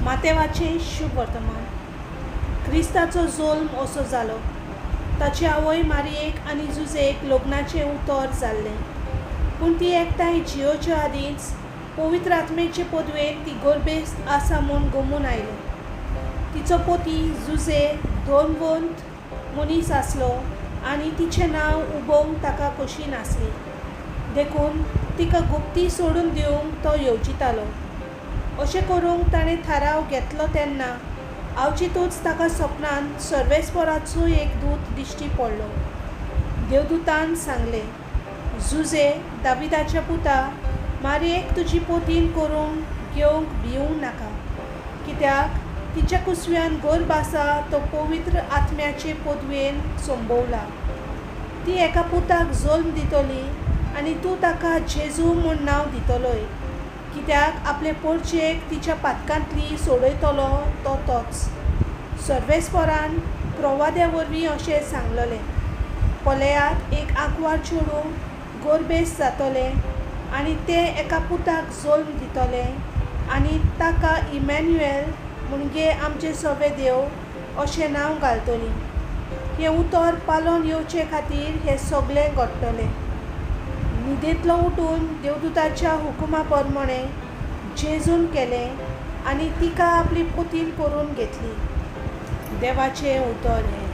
मातेवाचें शुभ वर्तमान. क्रिस्ताचो जोल्म असो जालो. ताची आवय मारियेक आनी जुजेक लग्नाचें उतर जाल्लें. पूण तीं एकठांय जियोवचे आदींच पवित्र आत्म्याचे पदवेन ती गर्भेस्त आसा म्हूण गमून आयलें. तिचो पती जुजे धर्मवंत मनीस आसलो आनी तिचें नांव उबोवंक ताका कशी नासली. देखून तिका गुप्ती सोडून दिवंक तो येवजितालो. अशें करूंक ताणें थाराव घेतलो तेन्ना आवचितूच ताका सपनांत सर्वेस्पराचो एक दूत दिश्टी पडलो. देवदुतान सांगलें, जुजे, दाविदाच्या पुता, मारयेक तुजी पोतीन करूंक घेवंक भिवूं नाका, कित्याक तिच्या कुसव्यान गर्भ आसा तो पवित्र आत्म्याचे पदवेन संभवला. ती एका पुताक जल्म दितली आनी तूं ताका जेजू म्हूण नांव दितलोय, कित्याक आपले पोरचेक तिच्या पातकांतली सोडयतलो तो तोच. सर्वेस्परान प्रवाद्या वरवीं अशें सांगलेलें, पळयात, एक आंकवार चेडूं गर्भेस्त जातलें आनी तें एका पुताक जल्म दितलें आनी ताका इमॅन्युएल म्हणजे आमचे सवे देव अशें नांव घालतलीं. हें उतर पालोवन येवचे खातीर हें सगलें घडटलें. न्हिदेंतलो उठून देवदुताच्या हुकुमा प्रमाणें जेजून केलें आनी तिका आपली पोतीन करून घेतली. देवाचें उतर हें.